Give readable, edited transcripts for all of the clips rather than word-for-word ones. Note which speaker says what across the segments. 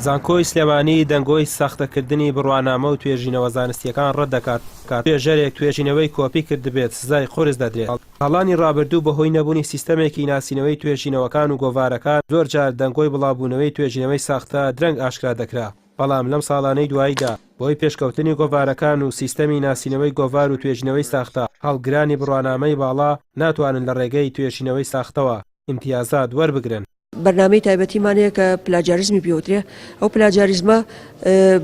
Speaker 1: زانکۆی سلێمانی دەنگۆی ساختەکردنی بڕوانامە و توێژینەوە زانستییەکان ڕەتدەکات، توێژەرێک توێژینەوەی کۆپی کردبێت سزای قورس دەدرێت. ساڵانی ڕابردوو بەهۆی نەبوونی سیستەمێکی ناسینەوەی توێژینەوەکان و گۆڤارەکان زۆرجار دەنگۆی بڵاوبوونەوەی توێژینەوەی ساختە درەنگ ئاشکرا دەکرا، بەڵام لەم ساڵانەی دواییدا بەهۆی پێشکەوتنی گۆڤارەکان و سیستەمی ناسینەوەی گۆڤار و توێژینەوەی ساختە هەڵگرانی بڕوانامەی باڵا ناتوانن لە ڕێگەی توێژینەوەی ساختەوە ئیمتیازات وەربگرن.
Speaker 2: بەرنامەی تایبەتیمان هەیە کە plagiarism ی پێوترێ ئەو plagiarism ە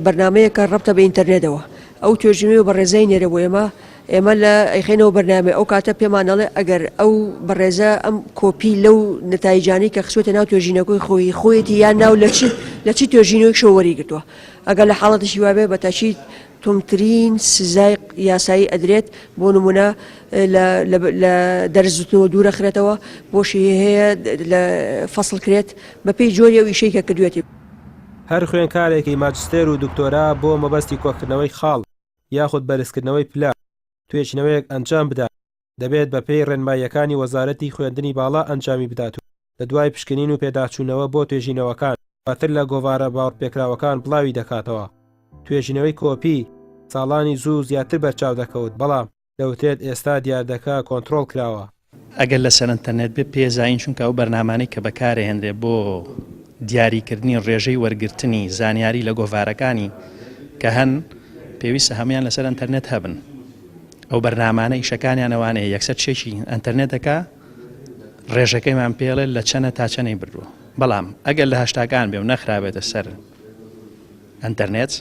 Speaker 2: بەرنامەیەکە ڕەبتە بە ئینتەرنێتەوە ئەو توێژینەوەی بەڕێزای نێرە بۆ ئێمە ئێمە لە ئەیخەینەوە بەرنامەی ئەو کاتە پێمان ئەڵێ ئەگەر ئەو بەڕێزە ئەم کۆپی لەو نەتایجانەی کە خسوێتە ناو توێژینەکەی خۆی خۆیەتی یان ناو لە چ لە چی توێژینەوەی شەوە وەری گرتووە ئەگەر لە حاڵەتێکی وابێ بە تاکید توندترین سزای یاسایی ئەدرێت بۆ نمونە لە لە دەرس وتنەوە دوورەخرێتەوە بۆشی هەیە لە فەسڵ کرێت بەپێی جۆری ئەو ئیشەی کە کردوێتی.
Speaker 1: هەر خوێنکارێکی ماجستێر و دکتۆرا بۆ مەبەستی کۆکردنەوەی خاڵ یاخود بەرزکردنەوەی پلە توێژینەوەیەک ئەنجام بدات، دەبێت بەپێی ڕێنماییەکانی وەزارەتی خوێندنی باڵا ئەنجامی بدات و لە دوای پشکنین و پێداچوونەوە بۆ توێژینەوەکان دواتر لە گۆڤارە باوەڕپێکراوەکان بڵاوی دەکاتەوە. توێژینەوەی کۆپی ساڵانی زوو زیاتر بەرچاو دەکەوت، بەڵام دەوترێت ئێستا دیاردەکە کۆنترۆڵ کراوە.
Speaker 3: ئەگەر لەسەر ئەنتەرنێت بێت پێزانین چونکە ئەو بەرنامانەی کە بەکارئەهێنرێت بۆ دیاریکردنی ڕێژەی وەرگرتنی زانیاری لە گۆڤارەکانی کە هەن پێویستە هەموویان لەسەر ئەنتەرنێت هەبن ئەو بەرنامانە ئیشەکانیان ئەوانەیە یەکسەر چێکی ئەنتەرنێت دەکا ڕێژەکەیمان پێڵێ لە چەنە تا چەنەی بردووە بەڵام ئەگەر لە هەشتاکان بێ و نەخرابێتە سەر ئەنتەرنێت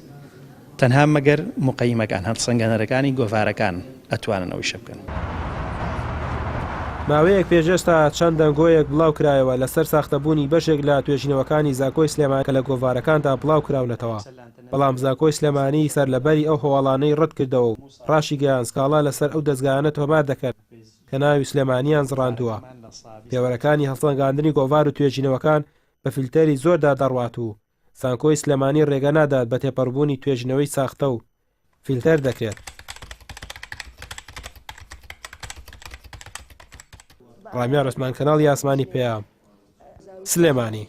Speaker 3: تەنها مەگەر موقەیمەکان، هەڵسەنگەنەرەکانی گۆڤارەکان ئەتوانن ئەو ئیشە بکەن.
Speaker 1: ماوەیەک پێش ئێستا چەند دەنگۆیەک بڵاوکرایەوە لەسەر ساختەبوونی بەشێک لە توێژینەوەکانی زانکۆی سلێمانی کە لە گۆڤارەکاندا بڵاوکراونەتەوە، بەڵام زانکۆی سلێمانی سەرلەبەری ئەو هەواڵانەی ڕەتکردەوە و ڕاشیگەیاند سکاڵا لەسەر ئەو دەزگایانە تۆمار دەکەن کە ناوی سلێمانیان زڕاندووە. پێوەرەکانی هەڵسەنگاندنی گۆڤار و توێژینەوەکان بە فیلتەری زۆردا دەڕوات و زانکۆی سلێمانی رێگە نادات بە تێپەڕبوونی توێژینەوەی ساختە و فیلتەر دەکرێت. ڕامیار عوسمان کەناڵی ئاسمانی پەیام، سلێمانی.